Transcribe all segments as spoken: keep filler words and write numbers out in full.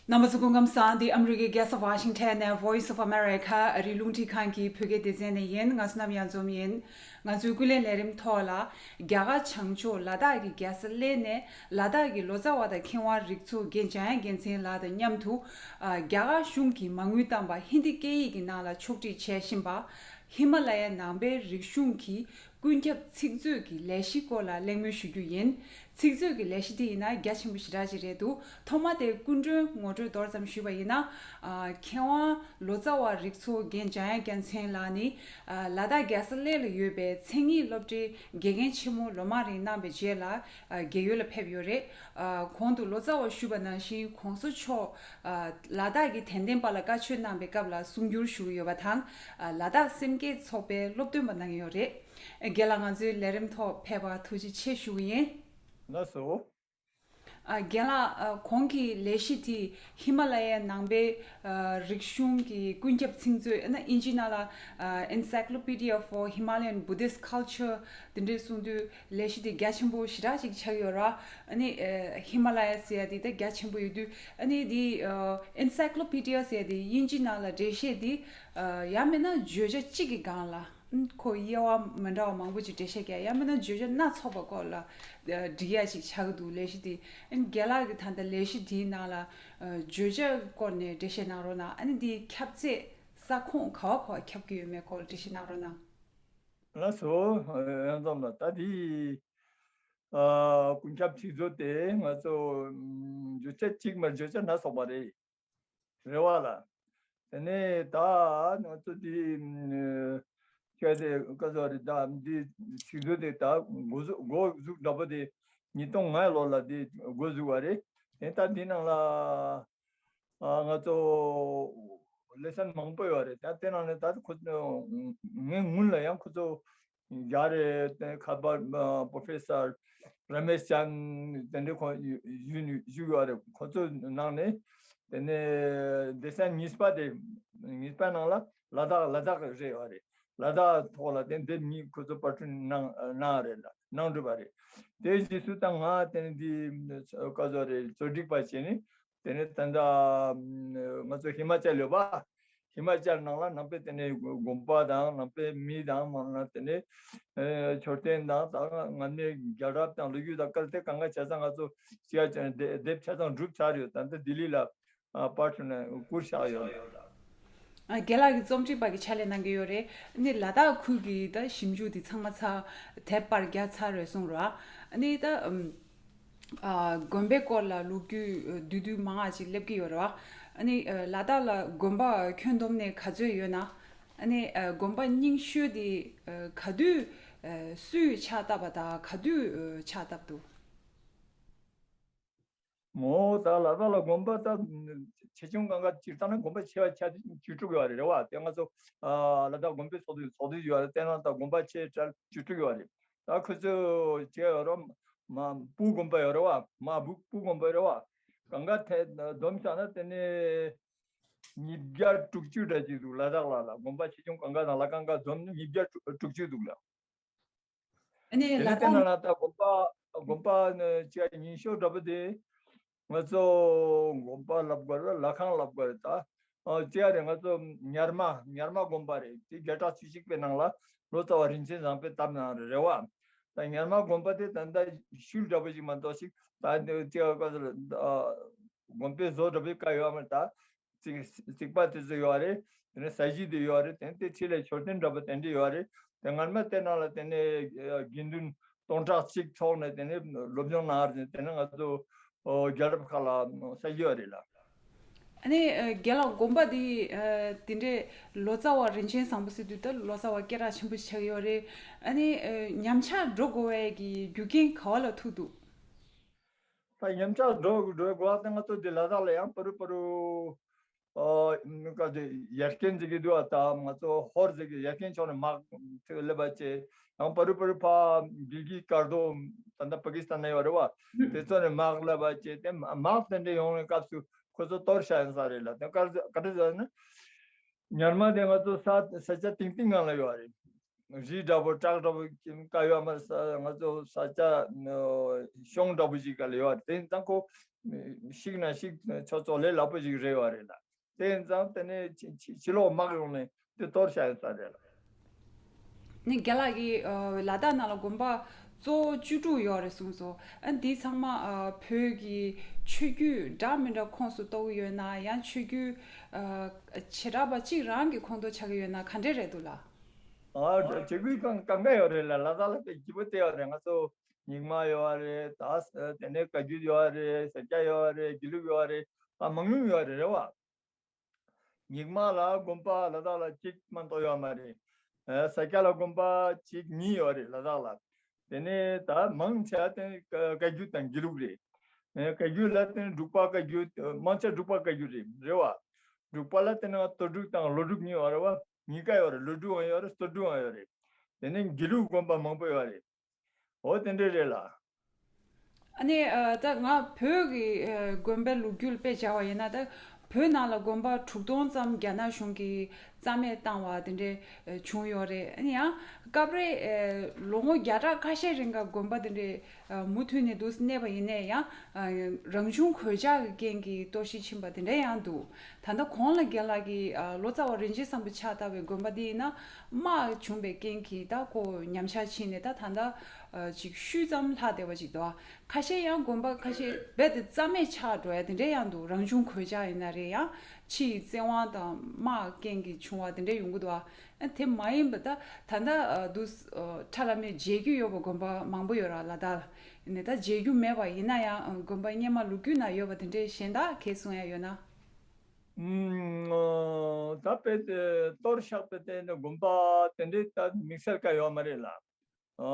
རྣམ་པ་ཚོ་སྐུ་ཁམས་བཟང་། འདི་ཨ་མི་རི་ཀའི་རྒྱལ་ས་ཝ་ཤིང་ཊོན་ནས་Voice of America ཨ་རིའི་རླུང་འཕྲིན་ཁང་གི་བོད་སྐད་སྡེ་ཚན་ནས་ཡིན། ང་བསོད་ནམས་གཡང་འཛོམས་ཡིན། ང་ཚོའི་ཀུན་གླེང་ལས་རིམ་ཐོག་ལ། རྒྱ་གར་བྱང་ཕྱོགས་ལ་དྭགས་ཀྱི་རྒྱལ་ས་གླེ་ནས་ལ་དྭགས་ཀྱི་ལོ་ཙཱ་བ་དང་མཁས་དབང་རིག་ཚོགས་རྒན་འཇམ་དབྱངས་རྒྱལ་མཚན་ལགས་དང་མཉམ་དུ། ཨ། རྒྱ་གར་གཞུང་གིས་མ་དངུལ་བཏང་བ་ཧིན་དི་སྐད་ཡིག་གི་ནང་ལ་ཕྱོགས་སྒྲིག་བྱས་བཞིན་པ། ཧི་མ་ལ་ཡའི་ནང་པའི་རིག་གཞུང་གི་ཀུན་ཁྱབ་ཚིག་མཛོད་ཀྱི་ལས་གཞི་སྐོར་ལ་གླེང་མོལ་ཞུ་རྒྱུ་ཡིན། ཚིག་མཛོད་ཀྱི་ལས་གཞི་དེ་ཡིན་ན་རྒྱ་ཆེན་པོ་ཞེ་དྲག་ཅིག་རེད་འདུག་ཐོག་མ་དེ་སྐུ་མགྲོན་ངོ་སྤྲོད་མདོར་ཙམ་ཞུས་པ་ཡིན་ན། ཨ། མཁས་དབང་ལོ་ཙཱ་བ་རིག་ཚོགས་རྒན་འཇམ་དབྱངས་རྒྱལ་མཚན་ལགས་ནི། ཨ། ལ་དྭགས་རྒྱལ་ས་གླེ་ལ་ཡོད་པའི་མཚན་ཉིད་སློབ་གྲྭའི་དགེ་རྒན་ཆེན་མོ་ལོ་མང་རིང་གནང་བའི་རྗེས་ལ། ཨ། རྒས་ཡོལ་ལ་ཕེབས་ཡོད་རེད། ཨ། གོང་དུ་ལོ་ཙཱ་བ་ཞུས་པ་ནང་བཞིན་གོང་ས་མཆོག་ཨ། ལ་དྭགས་ཀྱི་དད་ལྡན་པ་ལ་བཀའ་ཆོས་གནང་བའི་སྐབས་ལ་གསུང་བསྒྱུར་ཞུ་གི་ཡོད་པ་དང་། ཨ། ལ་དྭགས་སེམས་བསྐྱེད་ཚོགས་པའི་སློབ་སྟོན་པ་གནང་གི་ཡོད་རེད། རྒན་ལགས་ང་ཚོའི་ལས་རིམ་ཐོག་ཕེབས་པར་ཐུགས་རྗེ་ཆེ་ཞུ་གི་ཡིན། ལགས་སོ། ཨ། རྒན་ལགས། ཨ། གོང་གི་ལས་གཞི་དེ་ཧི་མ་ལ་ཡའི་ནང་པའི། ཨ། རིག་གཞུང་གི་ཀུན་ཁྱབ་ཚིག་མཛོད། ཨ་ནི་དབྱིན་ཇིའི་ནང་ལ། ཨ། Encyclopedia for Himalayan Buddhist Culture དེ་འདྲའི་གསུང་དུས་ལས་གཞི་དེ་རྒྱ་ཆེན་པོ་ཞེ་དྲག་ཅིག་ཆགས་ཡོད་ར། ཨ་ནི། ཨ། ཧི་མ་ལ་ཡ་ཟེར་ཡ་དེ་ད་རྒྱ་ཆེན་པོ་ཡོད་དུས། ཨ་ནི་དེ། ཨ། Encyclopedia ཟེར་ཡ་དེ་དབྱིན་ཇི་ནང་ལ་འགྲེལ་བཤད་དེ། ཨ། ཡང་མིན་ན་བརྗོད་བྱ་གཅིག་གི་སྒང་ལ། ཨ། ཁོ་དབྱེ་བ་མི་འདྲ་བ་མང་པོ་ཅིག་འགྲེལ་བཤད་རྒྱག་ཡང་མིན་ན་བརྗོད་བྱ་སྣ་ཚོགས་པ་སྐོར་ལ། ཨ། འབྲི་ཡ་ཅིག་ཆགས་ཀྱི་འདུག་ལས་གཞི་དེ། ཨ། རྒན་ལགས་ཀྱིས་ད་ལྟ་ལས་གཞི་དེའི་ནང་ལ། ཨ། བརྗོད་བྱ་སྐོར་ནས་འགྲེལ་བཤད་གནང་རོགས་གནང་། ཨ་ནི་དེའི་ཁྱབ་ཚད་ས་ཁོངས་ག་བ་ག་བ་ཁྱབ་ཀྱི་ཡོད་མེད་སྐོར་འགྲེལ་བཤད་གནང་རོགས་གནང་། ལགས་སོ། ཨ། གཡང་འཛོམས་ལགས། ད་དེ། ཨ། ཀུན་ཁྱབ་ཚིག་མཛོད་དེ་ང་ཚོ། ཨམ། བརྗོད་བྱ་གཅིག་མ་རེད། བརྗོད་བྱ་སྣ་ཚོགས་པ་རེད། རེད་བ་ལ། དེ་ནས་ད་ང་ཚོ་དེ། ཨམ། བྱས་ཏེ་ཀ་ཟོ་རེད། ད་འདི་ཚིག་མཛོད་དེ་ད་འགོ་བཟུང་འགོ་བཟུང་འདྲ་པོ་དེ་ཉིས་སྟོང་ལྔ་ལོ་ལ་དེ་འགོ་བཟུང་བ་རེད། དེ་ད་འདི་ནང་ལ། ཨ། ང་ཚོ་ལེ་སན་མང་པོ་ཡོད་རེད། ད་དེ་ནང་ནས་ད་ཁོ་ངའི་སྔོན་ལ་ཡང་ཁོ་ཚོ་རྒྱ་རེད། དེ་ཁ་པར། ཨ། པོ་ཕེ་སར་ར་མེཤ་ཅན་དེ་འདྲའི་ཁོ་བཞུགས་བཞུགས་ཡོད་རེད། ཁོ་ཚོའི་ནང་ནས་དེ་ནས་སྡེ་ཚན་གཉིས་པ་དེ་གཉིས་པ་ནང་ལ་ལ་དྭགས་ལ་དྭགས་རེད་བ་རེད། ལ་དྭགས་ཐོག་ལ་དེ་དེབ་གཉིས་ཁོ་ཚོ་པར་སྐྲུན་གནང་གནང་རེད་ལ་གནང་གྲུབ་པ་རེད། དེ་རྗེས་སུ་ད་ང་དེ་ནས་འདི་ཀ་ཟོ་རེད། གཙོ་སྒྲིག་པ་བྱས་ནས། དེ་ནས་ད་ལྟ་ང་ཚོ་ཧི་མ་ཅལ་ཡོད་པ། ཧི་མ་ཅལ་ནང་ལ་ནང་པའི་དེ་ནས་དགོན་པ་དང་ནང་པའི་མི་དང་མང་ན་དེ་ནས་ཨེ་མཆོད་རྟེན་དང་ད་ང་ནས་རྒྱལ་རབས་དང་ལོ་རྒྱུས་དང་སྐལ་དེ་གང་ག་ཆ་ཚང་ང་ཚོ་ཅི་ཡ་ཅི་ཡ་དེ་དེབ་ཆ་ཚང་གྲུབ་ཚར་ཡོད། ད་ལྟ་ལྡི་ལི་ལ་ཨ་པར་ཐོན་ནས་བསྐུར་བཞག་ཡོད། ཨ། རྒན་ལགས་ཀྱིས་རྩོམ་སྒྲིག་པ་གི་ཕྱག་ལས་གནང་གི་ཡོད་རེད། ཨ་ནི་ལ་དྭགས་ཁུལ་གྱི་ད་ཞིབ་འཇུག་དེ་ཚང་མ་ཚར། དེབ་པར་རྒྱག་ཚར་རེད་གསུངས་རོགས། ཨ་ནི་ད། ཨམ། ཨ། དགོན་པའི་སྐོར་ལ་ལོ་རྒྱུས་བསྡུས་བསྡུས་མང་བ་ཅིག་སླེབས་ཀྱི་ཡོད་རེད་བ། ཨ་ནི་ལ་དྭགས་ལ་དགོན་པ་ཁྱོན་བསྡོམས་ནས་ག་ཚོད་ཡོད་ན། ཨ་ནི་དགོན་པ་རྙིང་ཤོས་དེ་ག་དུས་སུས་ཕྱག་བཏབ་པ་དང་ག་དུས་ཕྱག་བཏབ་འདུག་མོ་ད་ལ་དྭགས་ལ་དགོན་པ་ད་ཆེ་ཆུང་གང་ག་སྤྱིར་བཏང་ན་དགོན་པ་ཆེ་བ་ཆ་བཅུ་དྲུག་ཡོད་རེད་བ། དེ་ང་ཚོ་ཨ་ལ་དྭགས་དགོན་པའི་ཚོགས་འདུ་ཚོགས་འདུ་ཡོད་རེད། དེ་ནང་ད་དགོན་པ་ཆེ་ཕྲ་བཅུ་དྲུག་ཡོད་རེད། ད་ཁོ་ཚོ་ཆེ་ཡོད་རེད། མ་སྤུ་དགོན་པ་ཡོད་རེད་བ། མ་སྤུ་སྤུ་དགོན་པ་ཡོད་རེད་བ། གང་ག་ཐད་བསྡོམས་བྱས་ན་དེ་ནས་ཉིས་བརྒྱ་དྲུག་ཅུ་འདྲ་ཅིག་འདུག་ལ་དྭགས་ལ་ལ་དགོན་པ་ཆེ་ཆུང་གང་ག་དང་ལ་གང་ག་བསྡོམས་ན་ཉིས་བརྒྱ་དྲུག་ཅུ་འདུག་ལ། ཨ་ནི་དེ་ནས་ལ་དེ་ནང་དྭགས་ལ་ད་དགོན་པ་དགོན་པ་ནི་ཅིག་ཉིན་ཤོས་འདྲ་པོ་དེ་ང་ཚོ་དགོན་པ་ལབ་དགོས་རེད། ལྷ་ཁང་ལབ་དགོས་རེད། ད་ཨ་ཅིག་རེད། ང་ཚོ་ཉར་མ་ཉར་མ་དགོན་པ་རེད། དེ་བརྒྱ་ཕྲག་བཅུ་གཅིག་པའི་ནང་ལ་ལོ་ཙཱ་བ་རིན་ཆེན་བཟང་པོས་བཏབ་གནང་རེད་རེད་བ། ད་ཉར་མ་དགོན་པ་དེ་ད་ལྟ་ཤུལ་འདྲ་པོ་ཞིག་མ་གཏོགས་ཤིག་ད་ཅིག་དགོན་པའི་བཟོ་འདྲ་པོའི་བཀའ་ཡོད་མ་རེད། ད་རྩིག་རྩིག་པ་དེ་ཚོ་ཡོད་རེད། དེ་ནས་ས་གཞི་དེ་ཡོད་རེད། དེ་ནས་དེ་ཕྱི་ལ་མཆོད་རྟེན་འདྲ་པོ་དེ་འདྲ་ཡོད་རེད། དེ་སྔར་མ་དེ་ནང་ལ་དེ་ནས་དགེ་འདུན་སྟོང་ཕྲག་གཅིག་ཚོགས་ནས་དེ་ནས་སློབ་སྦྱོང་གནང་རེད། དེ་ནས་ང་ཚོ་རྒྱལ་རབས་ཁག་ལ་ས་གཞི་ཡོད་རེད་ལ། ཨ་ནི་རྒན་ལགས་དགོན་པ་འདི་དེ་འདྲའི་ལོ་ཙཱ་བ་རིན་ཆེན་བཟང་པོ་ཟེར་དུས་ད་ལོ་ཙཱ་བ་སྐད་གྲགས་ཆེན་པོ་ཞིག་ཆགས་ཡོད་རེད། ཨ་ནི་ཉམས་ཆག་འགྲོ་དགོས་པའི་གི་རྒྱུ་རྐྱེན་ག་བ་ལ་ཐུག་འདུག་ད་ཉམས་ཆག་འགྲོ་འགྲོ་དགོས་པ་དེ་ང་ཚོ་འདི་ལ་དྭགས་ལ་ཡང་པ་རུ་པ་རུ་ཨ་ཀ་དེ་ཡར་རྐྱེན་ཟེར་གི་འདུག་ཨ། ད་ང་ཚོ་ཧོར་ཟེར་གི་ཡར་རྐྱེན་ཕྱོགས་ནས་དམག་ཐེ་སླེབས་པ་བྱས། ཡང་པ་རུ་པ་རུ་ཕ་གིལ་གི་ཀར་རྡོ་ད་ལྟ་པ་ཀི་སི་ཐན་ན་ཡོད་རེད་བ། དེ་ཚོ་ནས་དམག་སླེབས་པ་བྱས། དེ་དམག་དེ་འདྲ་ཡོང་བའི་སྐབས་སུ་ཁོ་ཚོ་གཏོར་བཞག་ཡིན་ས་རེད་ལ། དེ་ག་ག་འདྲ་ཟེར་ན། ཉར་མ་དེ་ང་ཚོ་ས་ས་ཆ་ཏིང་ཏིང་ངང་ལ་ཡོད་རེད། རི་འདྲ་པོ་བྲག་འདྲ་པོ་ཀྱི་ཀ་ཡོད་མ་རེད། ས་ང་ཚོ་ས་ཆ་གཤོང་འདྲ་པོ་ཞིག་ག་ལ་ཡོད་རེད། དེ་ཡིན་ཙང་ཁོ་ ཤིག་ན་ཤིག་ཆོག་ཆོག་ལས་སླ་པོ་ཞིག་རེད་བ་རེད་ལ། དེ་ཡིན་ཙང་དེ་ནས་ཕྱི་ཕྱི་ཕྱི་ལོགས་དམག་ཡོང་ནས་དེ་གཏོར་བྱ་ཡོད་ས་རེད་ལ། ནི་རྒན་ལགས་ཀྱིས་ཨ་ལ་དྭགས་ནང་ལ་དགོན་པ་གཙོ་བོ་བཅུ་དྲུག་ཡོད་རེད་གསུངས་སོང་། ཨ་འདི་ཚང་མ་ཨ་བོད་ཀྱི་ཆོས་བརྒྱུད་འདྲ་མི་འདྲ་ཁོངས་སུ་གཏོགས་ཀྱི་ཡོད་ན་ཡང་ཆོས་བརྒྱུད་ཨ་བྱེ་བྲག་པ་གཅིག་རང་གི་ཁོངས་གཏོགས་ཆགས་ཀྱི་ཡོད་ན་ག་འདྲས་རེད་འདུག་ལགས། ཨ་ཆོས་བརྒྱུད་གང་གང་ག་ཡོད་རེད་ལ། ལ་དྭགས་ལ་དཔེ་སྐྱིད་པོ་དེ་ཡོད་རེད། ང་ཚོ་རྙིང་མ་ཡོད་རེད། ད་དེ་ནས་བཀའ་བརྒྱུད་ཡོད་རེད། སེར་སྐྱ་ཡོད་རེད། དགེ་ལུགས་ཡོད་རེད། ད་མང་ཉུང་ཡོད་རེད་རེད་བ། རྙིང་མ་ལ་དགོན་པ་ལ་དྭགས་ལ་གཅིག་མ་གཏོགས་ཡོད་མ་རེད། ཨ་ས་སྐྱ་ལ་དགོན་པ་གཅིག་གཉིས་ཡོད་རེད་ལ་དྭགས་ལ། དེ་ནས་ད་མང་ཆེ་བ་དེ་བཀའ་བཀའ་བརྒྱུད་དང་དགེ་ལུགས་རེད། ཨ་བཀའ་བརྒྱུད་ལ་དེ་འབྲུག་པ་བཀའ་བརྒྱུད། མང་ཆེ་འབྲུག་པ་བཀའ་བརྒྱུད་རེད་རེད་བ། འབྲུག་པ་ལ་དེ་ནས་རྟོགས་སྒྲུབ་དང་བློ་སྒྲུབ་གཉིས་ཡོད་རེད་བ། གཉིས་ཀ་ཡོད་རེད། བློ་སྒྲུབ་ཡང་ཡོད་རེད། རྟོགས་སྒྲུབ་ཡང་ཡོད་རེད། དེ་ནས་དགེ་ལུགས་དགོན་པ་མང་པོ་ཡོད་རེད། འོ་དེ་འདྲ་རེད་ལ། ཨ་ནི་ཨ་ད་ང་བོད་ཀྱི་ཨ་དགོན་པའི་ལོ་རྒྱུས་དཔེ་བྱ་བ་ཡིན་ན། ད་བོད་ནང་ལ་དགོན་པ་དྲུག་སྟོང་ཙམ་རྒྱ་ནག་གཞུང་གིས་རྩ་མེད་བཏང་བ་དེ་འདྲ་ཨ་བྱུང་ཡོད་རེད། ཨ་ནི་ཡང་སྐབས་རེ་ཨ་ལོ་ངོ་བརྒྱ་ཕྲག་ཁ་ཤས་རིང་ག་དགོན་པ་དེ་འདྲ་ཨ་མུ་མཐུད་ནས་འདུག་གནས་པ་ཡིན་ནའི་ཡང་ཨ་རང་བྱུང་གོད་ཆག་གི་རྐྱེན་གྱིས་གཏོར་བཤིག་ཕྱིན་པ་དེ་འདྲ་ཡང་འདུག་ད་ལྟ་གོང་ལ་རྒན་ལགས་ཀྱིས་ཨ་ལོ་ཙཱ་བ་རིན་ཆེན་བཟང་པོས་ཕྱག་བཏབ་པའི་དགོན་པ་འདི་ཡིན་ན་དམག་བྱུང་བའི་རྐྱེན་གྱིས་ད་ཁོ་ཉམས་ཆག་ཕྱིན་ནས་ད་ད་ལྟ་ཨ་ཅིག་ཤུལ་ཙམ་ལྷག་བསྡད་པ་ཅིག་འདུག་ཁ་ཤས་ཡང་དགོན་པ་ཁ་ཤས་རྦད་དེ་རྩ་མེད་ཆགས་འགྲོ་ཡ་དེ་འདྲ་ཡང་འདུག་རང་བྱུང་གོད་ཆག་ཡིན་ན་རེད། ཡང་ཕྱི་ཡི་བཙན་དབང་དང་དམག་རྐྱེན་གྱིས་བྱུང་བ་དེ་འདྲ་ཡོང་གི་འདུག་ཨ་དེ་མ་ཡིན་པ་ད་ད་ལྟ་ཨ་འདུག་ཨ་ཁྲ་ལམ་མེ་མཇལ་རྒྱུ་ཡོད་པ་དགོན་པ་མང་པོ་ཡོད་ར་ལ། ད་ནས་ད་མཇལ་རྒྱུ་མེད་པ་ཡིན་ན་ཡང་ཨ་དགོན་པ་སྔོན་མ་ལོ་རྒྱུས་ནང་ཡོད་པ་དེ་འདྲས་གཞན་དག་གས་གསུང་ཡ་ཡོད་ན། ཨུམ། ད་དཔེ་དེ་གཏོར་བཤགས་པའི་སྟེང་ནས་དགོན་པ་དེ་འདྲའི་ད་དམིགས་བསལ་ག་ཡོད་མ་རེད་ལ། ཨ་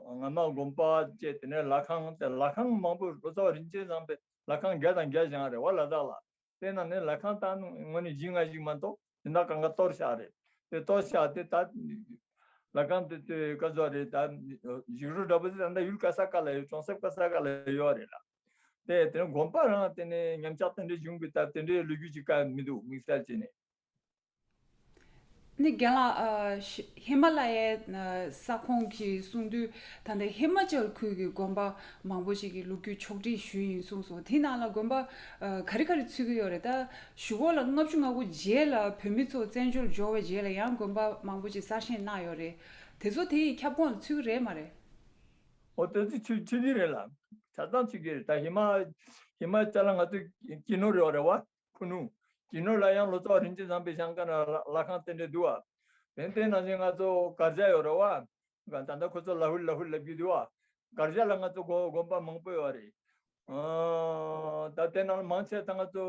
སྔ་མ་དགོན་པ་བཅས་དེ་ནས་ལྷ་ཁང་དེ་ལྷ་ཁང་མང་པོ་ལོ་ཙཱ་བ་རིན་ཆེན་བཟང་པོའི་ལྷ་ཁང་བརྒྱ་དང་བརྒྱ་བཞེངས་རེད་བ་ལ་དྭགས་ལ། དེ་ནང་ནས་ལྷ་ཁང་བཏང་ནུས་ངོ་ནས་བཞི་ལྔ་ཞིག་མ་གཏོགས་དེ་འདྲ་གང་ག་གཏོར་བཞག་རེད། དེ་གཏོར་བཞག་དེ་ད་ལྷ་ཁང་དེ་དེ་ག་ཚོད་རེད། ད་ཡིག་རུ་འདྲ་པོ་དེ་ད་ལྟ་ཡུལ་ག་ས་ག་ལ་ཡོད། གྲོང་གསེབ་ག་ས་ག་ལ་ཡོད་རེད་ལ། དེ་དེ་ནས་དགོན་པ་རང་དེ་ནས་ཉམས་ཆག་དེ་འདྲའི་བྱུང་གི་སྟབས་དེ་འདྲའི་ལོ་རྒྱུས་ཅིག་ག་མི་འདུག་དམིགས་བསལ་བྱས་ནས། ནི་རྒན་ལགས་ཨ་ཧི་མ་ལ་ཡའི་ཨ་ས་ཁོངས་ཀྱི་གསུང་དུས་ད་ལྟ་ཧི་མ་ཅལ་ཁུལ་གྱི་དགོན་པ་མང་པོ་ཞིག་གི་ལོ་རྒྱུས་ཕྱོགས་སྒྲིག་ཞུས་ཡིན་གསུངས་སོང་། དེ་ནང་ལ་དགོན་པ་ཨ་ག་རེ་ག་རེ་ཚུད་ཀྱི་ཡོད་རེད། ད་གཞུག་གུ་ལ་ལྔ་བཅུ་ང་དགུ་རྗེས་ལ་བོད་མི་ཚོ་བཙན་བྱོལ་འབྱོར་བའི་རྗེས་ལ་ཡང་དགོན་པ་མང་པོ་ཞིག་གསར་བཞེངས་གནང་ཡོད་རེད། དེ་ཚོ་དེ་ཡི་ཁྱབ་ཁོངས་ལ་ཚུད་ཀྱི་རེད་མ་རེད། འོ་དེ་ཚོ་ཚུད་ཚུད་ཀྱི་རེད་ལ། ཆ་ཚང་ཚུད་ཀྱི་རེད། ད་ཧི་མ་ཧི་མ་ཅལ་ལ་ང་ཚོ་ཀི་ནོར་ཡོད་རེད་བ། ཁུ་ནུ། ཀི་ནོར་ལ་ཡང་ལོ་ཙཱ་བ་རིན་ཆེན་བཟང་པོའི་བཞེངས་མཁན་ལ་ལྷ་ཁང་དེ་འདྲ་འདུག་བ། དེ་དེ་ནང་བཞིན་ང་ཚོ་དཀར་ཇ་ཡོད་རེད་བ། ད་ལྟ་ཁོ་ཚོ་ལ་ཧུལ་ལ་ཧུལ་ལབ་ཀྱི་འདུག་བ། དཀར་ཇ་ལ་ང་ཚོ་དགོན་དགོན་པ་མང་པོ་ཡོད་རེད། ཨ་ད་དེ་ནང་མང་ཆེ་ད་ང་ཚོ་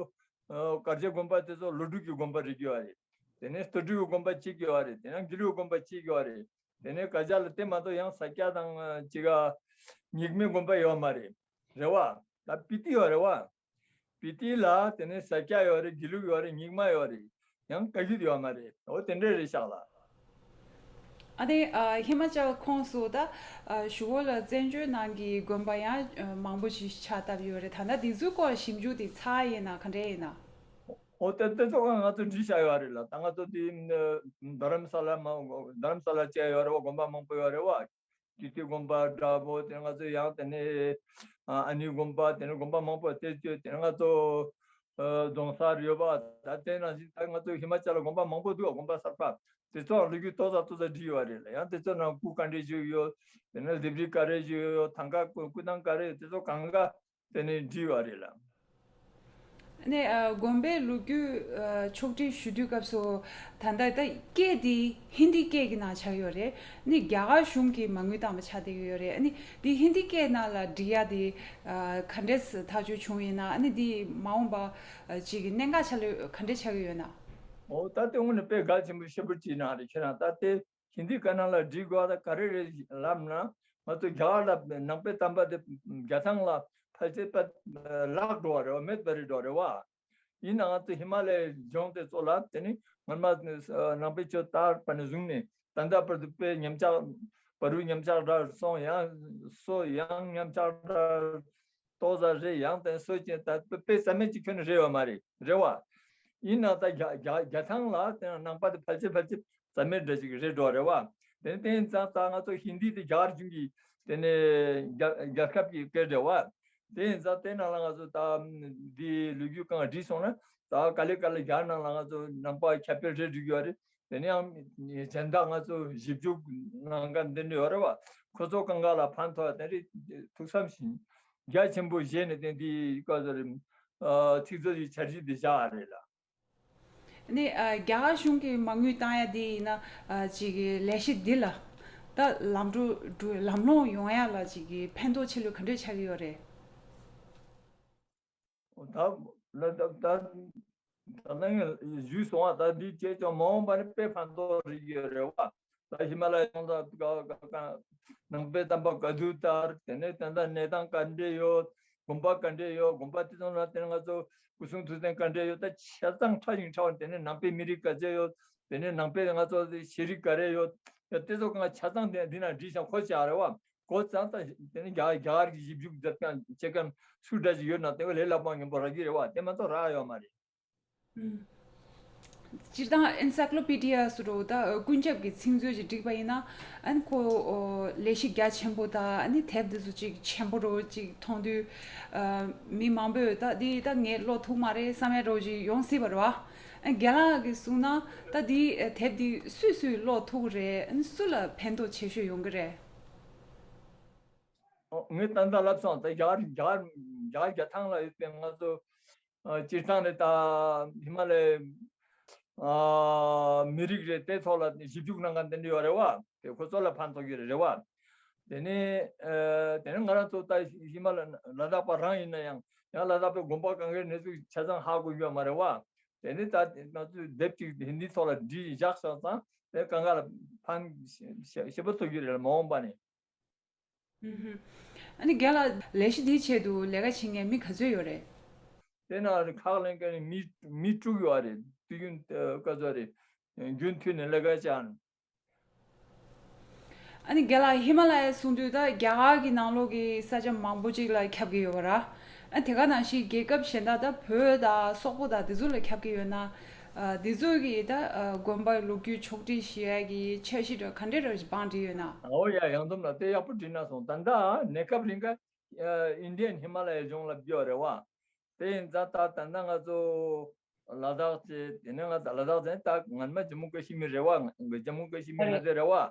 ཨ་དཀར་ཇ་དགོན་པ་དེ་ཚོ་ལོ་དྲུག་གི་དགོན་པ་རེད་ཀྱི་ཡོད་རེད། དེ་ནས་རྟོགས་སྒྲུབ་ཀྱི་དགོན་པ་གཅིག་ཡོད་རེད། དེ་ནས་དགེ་ལུགས་དགོན་པ་གཅིག་ཡོད་རེད། དེ་ནས་དཀར་ཇ་ལ་དེ་མ་གཏོགས་ཡང་ས་སྐྱ་དང་ཅིག་ག་རྙིང་མའི་དགོན་པ་ཡོད་མ་རེད། རེད་བ། ད་སྤི་ཏི་ཡོད་རེད་བ། སྤི་ཏི་ལ་དེ་ནས་ས་སྐྱ་ཡོད་རེད། དགེ་ལུགས་ཡོད་རེད། རྙིང་མ་ཡོད་རེད། ཡང་བཀའ་བརྒྱུད་ཡོད་མ་རེད། འོ་དེ་འདྲ་རེད་ཤག་ལ། ཨ་ནི་ཨ་ཧི་མ་ཅལ་ཁོངས་སུ་ད་ཨ་གཞུག་གུ་ལ་བཙན་བྱོལ་ནང་གི་དགོན་པ་ཡང་ཨ་མང་པོ་ཞིག་ཕྱག་བཏབ་ཡོད་རེད། ད་ལྟ་དེ་ཚོའི་སྐོར་ཞིབ་འཇུག་དེ་ཚར་ཡིན་ན་ག་འདྲ་ཡིན་ན། འོ་དེ་དེ་ཚོ་ང་ཚོ་བྲིས་བཞག་ཡོད་རེད་ལ། ད་ང་ཚོ་དེ་རྡ་རམ་ས་ལ་མ་རྡ་རམ་ས་ལ་བཅས་ཡོད་རེད་བ། དགོན་པ་མང་པོ་ཡོད་རེད་བ། ཀིརྟི་དགོན་པ་འདྲ་པོ། དེ་ང་ཚོ་ཡང་དེ་ནས་ཨ་ནི་དགོན་པ། དེ་ནས་དགོན་པ་མང་པོ་དེ་ཚོ་དེ་ང་ཚོ་རྫོང་སར་ཡོད་པ། ད་དེ་ནང་བཞིན་ད་ང་ཚོ་ཧི་མ་ཅལ་ལ་དགོན་པ་མང་པོ་འདུག་དགོན་པ་གསར་པ་དེ་ཚོའང་ལོ་རྒྱུས་ཏོག་ཙམ་ཏོག་ཙམ་བྲིས་ཡོད་རེད་ལ། ཡང་དེ་ཚོ་ནང་སྐུ་ག་འདྲས་བཞུགས་ཡོད། དེ་ནས་ལྡེབས་རིས་ག་རེ་བཞུགས་ཡོད། ཐང་ག་སྐུ་སྐུ་ཐང་ག་རེ་ཡོད། དེ་ཚོ་གང་ག་དེ་ནས་བྲིས་ཡོད་རེད་ལ། ནས་ཨ་དགོན་པའི་ལོ་རྒྱུས་ཨ་ཕྱོགས་སྒྲིག་ཞུ་དུས་སྐབས་སུ་ད་ལྟ་ད་སྐད་འདི་ཧིན་དི་སྐད་ཀྱི་ནང་ཆགས་ཡོད་རེད། ནི་རྒྱ་གར་གཞུང་གིས་མ་དངུལ་བཏང་བ་ཆགས་བསྡད་ཀྱི་ཡོད་རེད། ནི་འདི་ཧིན་དི་སྐད་ནང་ལ་འབྲི་ཡ་དེ་ཨ་ག་འདྲས་ཐག་གཅོད་བྱུང་ཡིན་ན། ནི་འདི་མ་འོངས་པ་ཨ་ཅིག་གི་གནད་འགག་ཆགས་ལོས་ག་འདྲས་ཆགས་ཀྱི་ཡོད་ན། འོ་ད་དེ་དངོས་གནས་དཔེ་གལ་ཆེན་པོ་ཞེ་པོ་ཅིག་གནང་རེད། ཁྱེད་རང་ད་དེ་ཧིན་དི་སྐད་ནང་ལ་འབྲི་དགོས་པ་ད་ག་རེ་རེད་ལབ་ན། ང་ཚོ་རྒྱ་གར་ལ་ནང་པའི་དམ་པ་དེ་རྒྱ་ཐང་ལ་ཕལ་ཆེར་པ་བརླག་འགྲོ་བ་རེད་བ། མེད་པ་རེད་འགྲོ་རེད་བ། ཡིན་ནའང་ང་ཚོ་ཧི་མ་ལ་ཡའི་ལྗོངས་དེ་ཚོ་ལ་དེ་ནི་སྔོན་མ་ནང་པའི་ཆོས་དར་བ་ནས་བཟུང་ནས་ད་ལྟ་བར་དུ་དཔེ་ཉམས་ཆག་བར་དུ་ཉམས་ཆག་འདྲ་སོང་། ཡང་སོ་ཡང་ཉམས་ཆག་འདྲ་ཏོག་ཙམ་རེད། ཡང་དེ་སོ་ཅན་ད་དཔེ་རྩ་མེད་ཅིག་ཁྱོན་ནས་རེད་བ་མ་རེད། རེད་བ། ཡིན་ནའང་ད་རྒྱ་རྒྱ་རྒྱ་ཐང་ལ་དེ་ནང་པ་དེ་ཕལ་ཆེར་ཕལ་ཆེར་རྩ་མེད་འདྲ་ཅིག་རེད་འགྲོ་རེད་བ། དེ་དེ་ཡིན་ཙང་ད་ང་ཚོ་ཧིན་དི་དེ་རྒྱ་གར་གཞུང་གི་དེ་ནས་རྒྱ་རྒྱལ་ཁབ་ཀྱི་སྐད་རེད་བ། དེ་ཡིན་ཙང་དེ་ནང་ལ་ང་ཚོ་ད་འདི་ལོ་རྒྱུས་གང་བྲིས་སོང་ན་ད་ག་ལེ་ག་ལེ་རྒྱ་ནང་ལ་ང་ཚོ་ནང་པ་ཁྱབ་སྤེལ་རེད་འགྲིག་ཡོད་རེད། དེ་ནས་ཡང་གཞན་དག་ང་ཚོ་ཞིབ་འཇུག་གནང་མཁན་འདི་འདྲ་ཡོད་རེད་བ། ཁོ་ཚོ་གང་ག་ལ་ཕན་ཐོགས་དེ་འདྲ་ཐུགས་བསམ་བཞེས་རྒྱ་ཆེན་པོ་བཞེས་ནས་དེ་འདི་སྐབས་སུ་རེད། ཚིག་མཛོད་ཀྱི་འཆར་གཞི་འདི་བཞག་རེད་ལ། ནི་ཨ་རྒྱ་གར་གཞུང་གིས་མ་དངུལ་བཏང་ཡ་དེ་ཡིན་ན་ཨ་ཅིག་གི་ལས་གཞི་འདི་ལ་ད་ལམ་འགྲོ་འགྲོ་ལམ་ལྷོང་ཡོང་ཡ་ལ་ཅིག་གི་ཕན་ཐོགས་ཆེ་ལོས་ག་འདྲས་ཆགས་ཀྱི་ཡོད་རེད། ད་ད་ད་ད་ནང་ཞུས་སོང་བ། ད་འདི་བྱས་ཀྱང་མ་འོངས་པ་ནི་དཔེ་ཕན་ཐོགས་རིག་ཡོད་རེད་བ། ད་ཧི་མ་ལ་ཡའི་ཡོངས་ལ་ག་ག་ག་ནང་པའི་དམ་པ་ག་དུས་དར། དེ་ནས་ད་ལྟ་གནས་སྟངས་ག་འདྲས་ཡོད། དགོན་པ་ག་འདྲས་ཡོད། དགོན་པ་དེ་ཚོ་ལ་དེ་ང་ཚོ་སྐུ་གསུང་ཐུགས་རྟེན་ག་འདྲས་ཡོད། ད་ཆ་ཚང་ཕྲ་ཞིང་ཕྲ་བ། དེ་ནས་ནང་པའི་མི་རིགས་ག་ཚད་ཡོད། དེ་ནས་ནང་པའི་ང་ཚོ་ཤེས་རིག་ག་རེ་ཡོད། ཡ་དེ་ཚོ་གང་ཆ་ཚང་དེ་འདི་ན་བྲིས་ཤག་ཁོ་ཅག་རེད་བ། ཁོ་ཚང་ད་དེ་ནས་རྒྱ་རྒྱ་གར་གྱི་ཞིབ་འཇུག་མཛད་མཁན་བྱེད་མཁན་སུ་འདྲ་ཞིག་ཡོད་ན་དེ་བས་ལས་སླ་པོ་ངན་པོ་རག་གི་རེད་བ། དེ་མ་གཏོགས་རག་ཡོད་མ་རེད། ཨུམ། སྤྱིར་བཏང་ཨེན་སའི་ཀློ་པི་ཌི་ཡ་སུ་རོ་ད་ཀུན་ཁྱབ་ཀྱི་ཚིག་མཛོད་ཅིག་བསྒྲིགས་པ་ཡིན་ན་ཨ་ནི་ཁོ་ལས་གཞི་རྒྱ་ཆེན་པོ་དང་ཨ་ནི་དེབ་འདི་ཚོ་ཅིག་ཆེན་པོ་རོ་ཅིག་མཐོང་དུས་མི་མང་པོས་ད་འདི་ད་ངས་ཀློག་ཐུབ་མ་རེད་བསམ་ཡ་རོ་ཅིག་ཡོང་སྲིད་པ་རེད་བ། རྒན་ལགས་ཀྱིས་གསུངས་ན་ད་འདི་དེབ་འདི་སུས་སུས་ཀློག་ཐུབ་ཀྱི་རེད། ཨ་ནི་སུ་ལ་ཕན་ཐོགས་ཆེ་ཤོས་ཡོང་གི་རེད། ཨོ། ངས་ད་ལྟ་ལབ་སོང་། ད་རྒྱ་གར་རྒྱ་གར་རྒྱ་གར་རྒྱ་ཐང་ལ་ཡོད་པའི་ང་ཚོ་ཨ་སྤྱིར་བཏང་ནས་ད་ཧི་མ་ལ་ཡའི་ཨ་མི་རིགས་རེད། དེ་ཐོག་ལ་ཞིབ་འཇུག་གནང་མཁན་དེ་འདྲ་ཡོད་རེད་བ། དེ་ཁོ་ཚོ་ལ་ཕན་ཐོགས་ཀྱི་རེད་བ། དེ་ནས་ཨ་དེ་ནས་ང་རང་ཚོ་ད་ཧི་མ་ལ་ལ་དྭགས་པ་རང་ཡིན་ན་ཡང་ཡང་ལ་དྭགས་པའི་དགོན་པ་གང་གའི་གནས་ཚུལ་ཆ་ཚང་ཧ་གོ་ཡོད་མ་རེད་བ། དེ་ནས་ད་ང་ཚོས་དེབ་ཅིག་ཧིན་དི་ཐོག་ལ་བྲིས་བཞག་སོང་ཙང་དེ་གང་ག་ལ་ཕན་ཞེ་པོ་ཐོགས་ཀྱི་རེད་ལ་མ་འོངས་པ་ནས། ཨུ་ཧུ། ཨ་ནི་རྒན་ལགས་ལས་གཞི་འདིའི་ཆེད་དུ་ལས་ཀ་བྱེད་མཁན་མི་ག་ཚོད་ཡོད་རེད། དེ་ན་ཁག་ལེན་མཁན་མི་མི་དྲུག་ཡོད་རེད། དུས་རྒྱུན་ཨ་ག་ཚོད་རེད། རྒྱུན་མཐུད་ནས་ལས་ཀ་བྱས། ཨ་ནི་རྒན་ལགས་ཧི་མ་ལ་ཡ་གསུང་དུས་ད་རྒྱ་གར་གྱི་ནང་ལོགས་ཀྱི་ས་ཆ་མང་པོ་ཅིག་ལ་ཁྱབ་ཀྱི་ཡོད་པ་ར། ཨ་དེ་ག་ནང་བཞིན་རྒྱལ་ཁབ་གཞན་དག་ད་བོད་དང་སོག་པོ་དང་དེ་ཚོ་ལ་ཁྱབ་ཀྱི་ཡོད་ན། ཨ་དེ་ཚོ་གི་ད་ཨ་དགོན་པ་ལོ་རྒྱུས་ཕྱོགས་སྒྲིག་བྱེད་ཡ་གི་འཆར་གཞི་འདྲ་ག་འདྲ་འདྲ་ཞིག་བང་སྒྲིག་ཡོད་ན། ཨོ་ཡ། ཡང་དུམ་ལ་དེ་ཡག་པོ་བྲིས་ན་སོང་། ད་ལྟ་གནས་སྐབས་རིང་ག་ཨ་ཨིན་ཌི་ཡན་ཧི་མ་ལ་ཡའི་ལྗོངས་ལ་བསྡད་ཡོད་རེད་བ། དེ་ཡིན་ཙང་ད་ད་ལྟ་ང་ཚོ་ལ་དྭགས་བྱས། དེ་ནས་ང་ཚོ་ལ་དྭགས་བྱས་ད་སྔན་མ་ཇམ་མུ་ཀ་ཤི་མིར་རེད་བ། ཇམ་མུ་ཀ་ཤི་མིར་ང་ཚོའི་རེད་བ།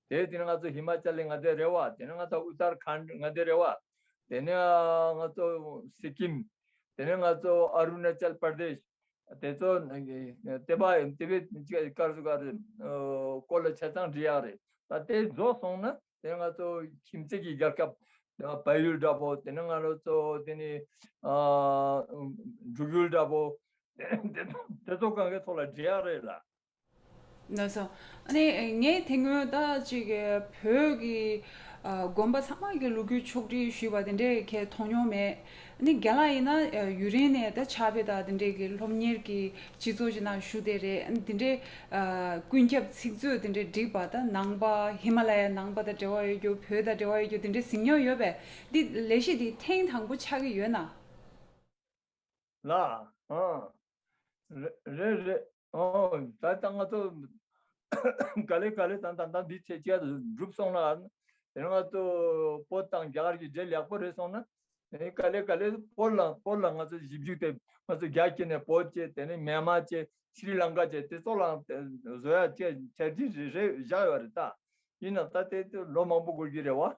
དེ་དེ་ནས་ང་ཚོ་ཧི་མ་ཅལ་ལ་ང་ཚོའི་རེད་བ། དེ་ནས་ང་ཚོ་ཨུ་ཏར་ཁཱན་ང་ཚོའི་རེད་བ། དེ་ནས་ང་ཚོ་སི་ཀིམ། དེ་ནས་ང་ཚོ་ཨ་རུ་ན་ཅལ་པར་དེཤ། དེ་ཚོ་དེ་བ་དེ་བས་ཀར་སུ་ཀར་སྐོར་ལ་ཆ་ཚང་འགྲིག་ཡག་རེད། ད་དེ་རྫོགས་སོང་ན་དེ་ང་ཚོ་ཁྱིམ་མཚེས་ཀྱི་རྒྱལ་ཁབ་བལ་ཡུལ་འདྲ་པོ། དེ་ནས་ང་ཚོ་དེ་ནས་ཨ་འབྲུག་ཡུལ་འདྲ་པོ། དེ་ཚོ་གང་གའི་ཐོག་ལ་འགྲིག་ཡག་རེད་ལ། ལགས་སོ། ཨ་ནི་ངས་དེ་སྔོན་ད་ཅིག་བོད་ཀྱི་ཨ་དགོན་པ་ཚང་མ་གི་ལོ་རྒྱུས་ཕྱོགས་སྒྲིག་ཞུས་པ་དེ་འདྲས་ཁས་མཐོང་མྱོང་མེད། ཨ་ནི་རྒན་ལགས་ཡིན་ན་ཨ་ཡུན་རིང་ནས་ད་ཕྱག་དཔེ་དང་དེ་འདྲས་ཀྱི་སློབ་གཉེར་གྱི་སྤྱི་ཚོགས་ཀྱི་ནང་ཞུགས་བསྡད་རེད། ཨ་ནི་དེ་འདྲས་ཨ་ཀུན་ཁྱབ་ཚིག་མཛོད་དེ་འདྲས་བསྒྲིགས་པ་ད་ནང་པ་ཧི་མ་ལ་ཡ་ནང་པ་དང་འབྲེལ་བ་ཡོད་རྒྱུ། བོད་དང་འབྲེལ་བ་ཡོད་རྒྱུ་དེ་འདྲས་གཟིགས་མྱོང་ཡོད་པས། འདི་ལས་གཞི་འདི་ཐེངས་དང་པོ་ཆགས་ཀྱི་ཡོད་ན། ལ། ཨང་། རེད་རེད་རེད། ཨོ། ད་ལྟ་ང་ཚོ་ག་ལེ་ག་ལེ་དང་ད་ལྟ་འདི་ཚེ་ཅིག་གྲུབ་སོང་ན། དེ་ང་ཚོ་བོད་དང་རྒྱ་གར་གྱི་འབྲེལ་ཡག་པོ་རེད་སོང་ན། ཨེ་ག་ལེ་ག་ལེ་བོད་ལ་བོད་ལ་ང་ཚོ་ཞིབ་འཇུག་དེ་ང་ཚོ་རྒྱ་སྐྱེ་ནས་བོད་སྐྱེ། དེ་ནས་མེན་མར་སྐྱེ། ཤྲི་ལང་ཀ་སྐྱེ། དེ་ཚོ་ལ་བཟོ་ཡ་སྐྱེ་འཆར་གཞི་རེ་རེ་བཞག་ཡོད་རེད། ད་ཡིན་ན་ད་དེ་ལོ་མང་པོ་འགོར་གྱི་རེད་བ།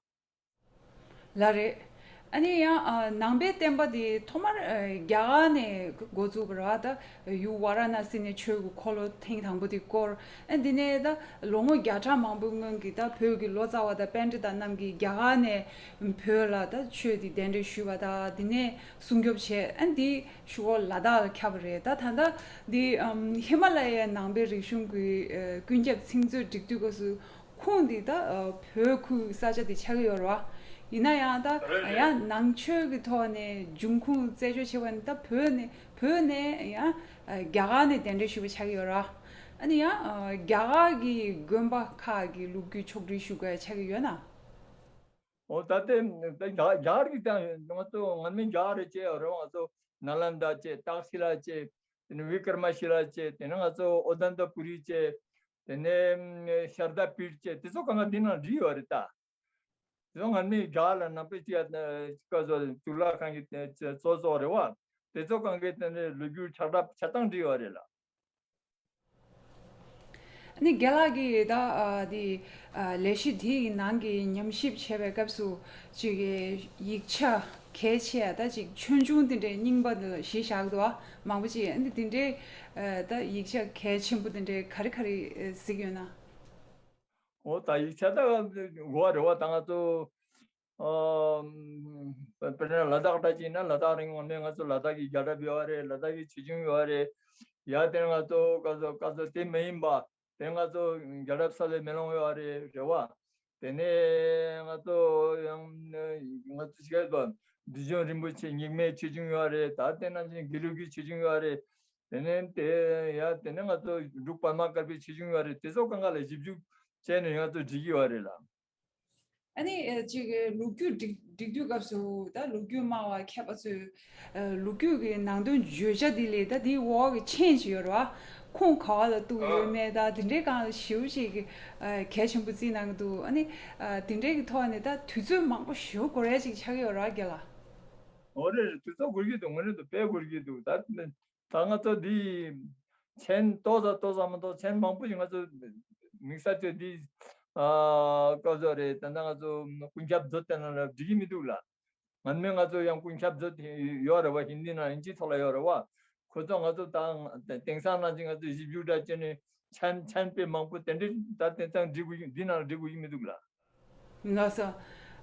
ལགས་རེད། ཨ་ནི་ཡང་ཨ་ནང་པའི་བསྟན་པ་འདི་ཐོག་མར་ཨ་རྒྱ་གར་ནས་འགོ་བཙུགས་པ་རེད་བ། ད་ཡུལ་ཝཱ་ར་ཎ་སི་ནས་ཆོས་ཀྱི་འཁོར་ལོ་ཐེངས་དང་པོ་དེ་བསྐོར། ཨ་འདི་ནས་ད་ལོ་ངོ་བརྒྱ་ཕྲག་མང་པོའི་སྔོན་གྱི་ད་བོད་ཀྱི་ལོ་ཙཱ་བ་དང་པཎྜི་ཏ་རྣམས་ཀྱིས་རྒྱ་གར་ནས་བོད་ལ་ད་ཆོས་འདི་གདན་འདྲེན་ཞུས་པ་དང་། འདི་ནས་སྲུང་སྐྱོབ་བྱས། ཨ་འདི་ཞུ་གོ་ལ་དྭགས་ལ་ཁྱབ་པ་རེད། ད་ད་ལྟ་འདི་ཨམ་ཧི་མ་ལ་ཡའི་ནང་པའི་རིག་གཞུང་གི་ཨ་ཀུན་ཁྱབ་ཚིག་མཛོད་སྒྲིག་དུས་སྐབས་སུ། ཁུངས་འདི་ད་ཨ་བོད་ཁུལ་ས་ཆ་དེ་ཆགས་ཀྱི་ཡོད་རེད་བ། ཡིན་ན་ཡང་ད་རེད་རེད། ཡང་ནང་ཆོས་ཀྱི་ཐོག་ནས་འབྱུང་ཁུངས་རྩད་གཅོད་བྱས་པ་ནི་ད་བོད་ནས་བོད་ནས་ཡང་ཨ་རྒྱ་གར་ནས་གདན་འདྲེན་ཞུས་པ་ཆགས་ཀྱི་ཡོད་རེད་བ། ཨ་ནི་ཡང་ཨ་རྒྱ་གར་གྱི་དགོན་པ་ཁག་གི་ལོ་རྒྱུས་ཕྱོགས་སྒྲིག་ཞུ་དགོས་ཆགས་ཀྱི་ཡོད་ན། འོ་ད་ལྟའི་ད་རྒྱ་རྒྱ་གར་གྱི་ད་ང་ཚོ་སྔ་མའི་རྒྱ་གར་རེ་བྱས་ཡོད་རེད་བ། ང་ཚོ་ནཱ་ལནྡཱ་བྱས། ཏག་ཤི་ལ་བྱས། དེ་ནས་བི་ཀྲ་མ་ཤི་ལ་བྱས། དེ་ནས་ང་ཚོ་ཨོ་དན་ཏ་པུ་རི་བྱས། དེ་ནས་ཤར་དཱ་པིཊ་བྱས། དེ་ཚོ་གང་ག་འདི་ནང་བྲིས་ཡོད་རེད་ད། དེ་ཚོ་སྔ་མའི་རྒྱ་ལ་ནང་པའི་སྤྱི་ཡ་སྐབས་སུ་གཙུག་ལག་ཁང་གི་གཙོ་གཙོ་རེད་བ། དེ་ཚོ་གང་གའི་སྟེང་ནས་ལོ་རྒྱུས་ཁྱབ་བསྒྲགས་ཆ་ཚང་བྲིས་ཡོད་རེད་ལ། ཨ་ནི་རྒན་ལགས་ཀྱིས་ད་ཨ་དེ་ཨ་ལས་གཞི་དེ་ཡི་ནང་གི་ཉམས་ཞིབ་བྱེད་པའི་སྐབས་སུ་ཅིག་ཡིག་ཆ་གལ་ཆེ་ཡ་ད་ཅིག་ཆོས་འབྱུང་དེ་འདྲའི་རྙིང་པ་ལ་གཞི་བཞག་འདུག་ཨ། མང་པོ་ཅིག་ཨ་ནི་དེ་འདྲའི་ཨ་ད་ཡིག་ཆ་གལ་ཆེན་པོ་དེ་འདྲའི་ག་རེ་ག་རེ་གཟིགས་ཡོད་ན། འོ་ད་ཡིག་ཆ་ད་གོ་བ་རེད་བ། ད་ང་ཚོ་ཨ་དཔེར་ན་ལ་དྭགས་འདྲ་ཅིག་ཡིན་ན་ལ་དྭགས་རིང་ངོ་མས་ང་ཚོ་ལ་དྭགས་ཀྱི་རྒྱལ་རབས་ཡོད་རེད། ལ་དྭགས་ཀྱི་ཆོས་འབྱུང་ཡོད་རེད། ཡ་དེ་ང་ཚོ་ཀ་ཚོ་ཀ་ཚོ་དེ་མ་ཡིན་པ་དེ་ང་ཚོ་རྒྱལ་རབས་གསལ་བའི་མེ་ལོང་ཡོད་རེད། རེད་བ། དེ་ནས་ང་ཚོ་ཡང་ང་ཚོ་ཞིག་བདུད་འཇོམས་རིན་པོ་ཆེ་རྙིང་མའི་ཆོས་འབྱུང་ཡོད་རེད། ད་དེ་ནང་བཞིན་དགེ་ལུགས་ཀྱི་ཆོས་འབྱུང་ཡོད་རེད། དེ་ནས་དེ་ཡ་དེ་ནས་ང་ཚོ་འབྲུག་པདྨ་དཀར་པོའི་ཆོས་འབྱུང་ཡོད་རེད། དེ་ཚོ་གང་ག་ལ་ཞིབ་འཇུག་བྱས་ནས་ང་ཚོ་འབྲི་གི་ཡོད་རེད་ལ། ཨ་ནི་ཨ་ཅིག་ལོ་རྒྱུས་སྒྲིག་སྒྲིག་དུས་སྐབས་སུ་ད་ལོ་རྒྱུས་སྨྲ་བ་མཁས་པ་ཚོས་ཨ་ལོ་རྒྱུས་ཀྱི་ནང་དོན་བརྗོད་བྱ་འདི་ལས་ད་འདིའི་འོག་གི་མཆན་ཅིག་ཡོད་རེད་བ། ཁོང་ག་བ་ལ་གཏུགས་ཡོད་མེད་ད་དེ་འདྲའི་སྒང་ལ་ཞེ་པོ་ཅིག་ཨ་གལ་ཆེན་པོ་བརྩིས་གནང་གི་འདུག་ཨ་ནི་ཨ་དེ་འདྲའི་གི་ཐོག་ནས་ད་དུས་ཚོད་མང་པོ་ཞེ་པོ་འགོར་ཡ་ཅིག་ཆགས་ཀྱི་ཡོད་རེད་བ་རྒན་ལགས། འོ་རེད་རེད། དུས་ཚོད་འགོར་གྱི་འདུག་དངོས་གནས་དུ་དཔེ་འགོར་གྱི་འདུག་ད་ད་ང་ཚོ་འདི་མཆན་ཏོག་ཙམ་ཏོག་ཙམ་མ་གཏོགས་མཆན་མང་པོ་ཞིག་ང་ཚོ་དམིགས་བསལ་ཚོས་འདི་ཨ་སྐབས་སུ་རེད། ད་ལྟ་ང་ཚོ་ཀུན་ཁྱབ་མཛོད་དེ་ནང་ལ་འབྲི་གི་མི་འདུག་ལ། སྔོན་མ་ང་ཚོ་ཡང་ཀུན་ཁྱབ་མཛོད་ཡོད་རེད་བ། ཧིན་དི་ནང་ཨིན་ཇི་ཐོག་ལ་ཡོད་རེད་བ། ཁོ་ཚོ་ང་ཚོ་ད་དེང་སང་ནང་བཞིན་ང་ཚོ་ཞིབ་འཇུག་འདྲ་བྱས་ནས་མཆན་མཆན་དཔེ་མང་པོ་དེ་འདྲ་ད་དེང་སང་འབྲི་དགོས་ཀྱི་འདི་ནང་ལ་འབྲི་དགོས་ཀྱི་མི་འདུག་ལ། ལགས་སོ།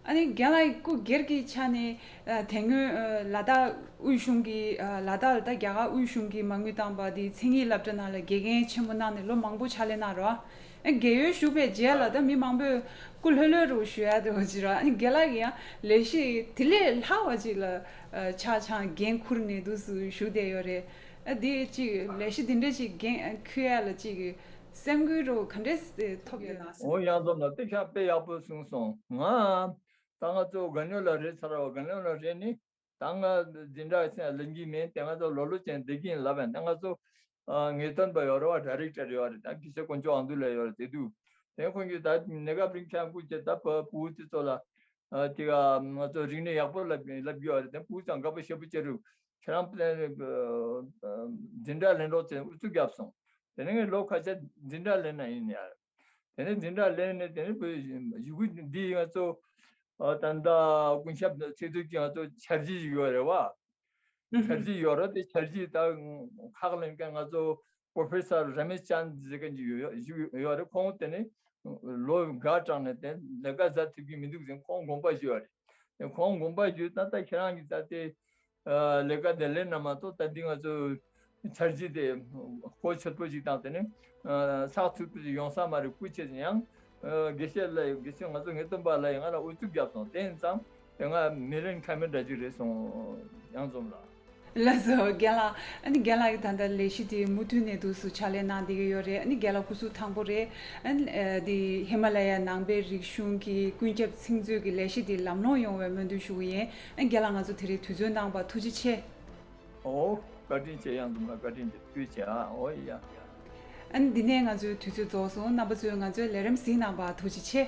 ཨ་ནི་རྒན་ལགས་སྐུ་སྒེར་གྱི་ཆ་ནས་ཨ་དེ་སྔོན་ཨ་ལ་དྭགས་དབུས་གཞུང་གི་ཨ་ལ་དྭགས་ལ་ད་རྒྱ་གར་དབུས་གཞུང་གི་མ་དངུལ་བཏང་བ་དེ་མཚན་ཉིད་སློབ་གྲྭ་ནང་ལ་དགེ་རྒན་ཆེན་མོ་གནང་ནས་ལོ་མང་པོ་ཕྱག་ལས་གནང་རོགས། ཨ་རྒས་ཡོལ་ཞུགས་པའི་རྗེས་ལ་ད་མི་མང་པོས་སྐུ་ལྷོད་ལྷོད་རུ་ཞུ་ཡ་དེ་འོ་ཅི་རོགས། ཨ་ནི་རྒན་ལགས་ཀྱིས་ཡང་ལས་གཞི་དེ་ལས་ལྷག་པ་ཅིག་ལ་ཨ་ཆ་ཚང་འགན་འཁུར་ནས་འདུག་སེ་བཞུགས་བསྡད་ཡོད་རེད། ཨ་དེ་ཅིག་ལས་གཞི་དེ་འདྲ་ཅིག་འགན་འཁུར་ཡ་ལ་ཅིག་སེམས་འགུལ་རོ་ག་འདྲས་ཐོབ་ཡོད་ན་ཟེར། འོ་ཡང་འཛོམས་ལ་དེ་ཤ་དཔེ་ཡག་པོ་གསུངས་སོང་། ང་ད་ང་ཚོ་དགའ་ཉོ་ལ་རེད་ཚར་བ། དགའ་ཉོ་ལ་རེད་ནི་ད་ང་འཛིན་གྲྭ་ལེན་གྱི་མིན། དེ་ང་ཚོ་ལོ་ལོ་ཅན་བསྡད་ཀྱིན་ལབ་ཡང་ད་ང་ཚོ་ངེས་སྟོན་པ་ཡོད་རེད་བ། ཌའི་རེག་ཊར་ཡོད་རེད། ད་དགེ་བཤེས་དཀོན་མཆོག་དབང་འདུས་ལགས་ཡོད་རེད། དེ་དུས་དེ་ཁོང་གིས་ད་གནས་སྐབས་རིང་ཁྱེད་རང་སྐུ་མཁྱེན་ད་བ་ཕྲུ་གུ་དེ་ཚོ་ལ་ཨ་དེ་ག་ང་ཚོ་རིག་གནས་ཡག་པོ་ལབ་ལབ་ཀྱི་ཡོད་རེད། དེ་ཕྲུ་གུ་ཚོ་དགའ་པོ་ཞེ་པོ་བྱེད་རུ་ཁྱེད་རང་པ་ཨ་འཛིན་གྲྭ་ལེན་རོགས་ཟེར་ཨུ་ཚུགས་བརྒྱབ་སོང་། དེ་ནས་ངས་ལོ་ཁ་ཤས་འཛིན་གྲྭ་ལེན་ན་ཡིན་ཡ། དེ་ནས་འཛིན་གྲྭ་ལེན་ནས་དེ་ནས་བོད་ཡུ་གུ་འདི་ང་ཚོ་ཨ་ད་ལྟ་ཀུན་ཁྱབ་ཚིག་མཛོད་ཀྱི་ང་ཚོ་འཆར་གཞི་ཞིག་ཡོད་རེད་བ། འཆར་གཞི་ཡོད་རེད། དེ་འཆར་གཞི་ད་ཁག་ལེན་མཁན་ང་ཚོ་པོ་རོ་ཕེ་སར་ར་མེཤ་ཅཱན་ཟེར་མཁན་ཅིག་ཡོད་ཡོད་ཡོད་རེད། ཁོང་དེ་ནས་ལོ་འགའ་གྲངས་ནས་དེ་ལས་ཀ་མཛད་ཐུབ་ཀྱི་མི་འདུག་ཟེར་ཁོང་དགོངས་པ་ཞུས་པ་རེད། དེ་ཁོང་དགོངས་པ་ཞུས་ད་ལྟ་ཁྱེད་རང་གིས་ད་དེ་ལས་ཀ་དེ་ལེན་ན་མ་གཏོགས་ད་འདི་ང་ཚོ་འཆར་གཞི་དེ་གོ་ཆོད་པོ་ཞིག་དང་དེ་ནས་ཚགས་ཚུད་པོ་ཞིག་ཡོང་ས་མ་རེད། སྐུ་མཁྱེན་ཡང་དགེ་བཤེས་ལགས་དགེ་བཤེས་ང་ཚོ་ངེས་སྟོན་པ་ལགས་ཡང་ང་ལ་ཨུ་ཚུགས་བརྒྱབ་སོང་། དེ་ཡིན་ཙང་དེ་ང་མི་ལེན་ཁ་མེད་འདྲ་ཅིག་རེད་སོང་། ཡང་འཛོམས་ལགས། ལགས་སོ་རྒན་ལགས། ཨ་ནི་རྒན་ལགས་ཀྱིས་ད་ལྟ་ལས་གཞི་དེ་མུ་མཐུད་ནས་འདུག་སེ་ཕྱག་ལས་གནང་བསྡད་ཀྱི་ཡོད་རེད། ཨ་ནི་རྒན་ལགས་སྐུ་གཟུགས་ཐང་པོ་རེད། ཨ་ནི་ཨ་དེ་ཧི་མ་ལ་ཡ་ནང་པའི་རིག་གཞུང་གི་ཀུན་ཁྱབ་ཚིག་མཛོད་ཀྱི་ལས་གཞི་དེ་ལམ་ལྷོང་ཡོང་བའི་སྨོན་འདུན་ཞུ་གི་ཡིན། ཨ་ནི་རྒན་ལགས་ང་ཚོ་དེ་རིང་དུས་ཚོད་གནང་བར་ཐུགས་རྗེ་ཆེ། ཨོ། བཀའ་དྲིན་ཆེ། ཡང་འཛོམས་ལ་བཀའ་དྲིན་ཆེ། ཐུགས་རྗེ་ཆེ་ཨ། ཨོ་ཡ། ཨ་ནི་འདི་ནས་ང་ཚོའི་དུས་ཚོད་རྫོགས་སོང་། རྣམ་པ་ཚོས་ང་ཚོའི་ལས་རིམ་གཟིགས་གནང་བར་ཐུགས་རྗེ་ཆེ།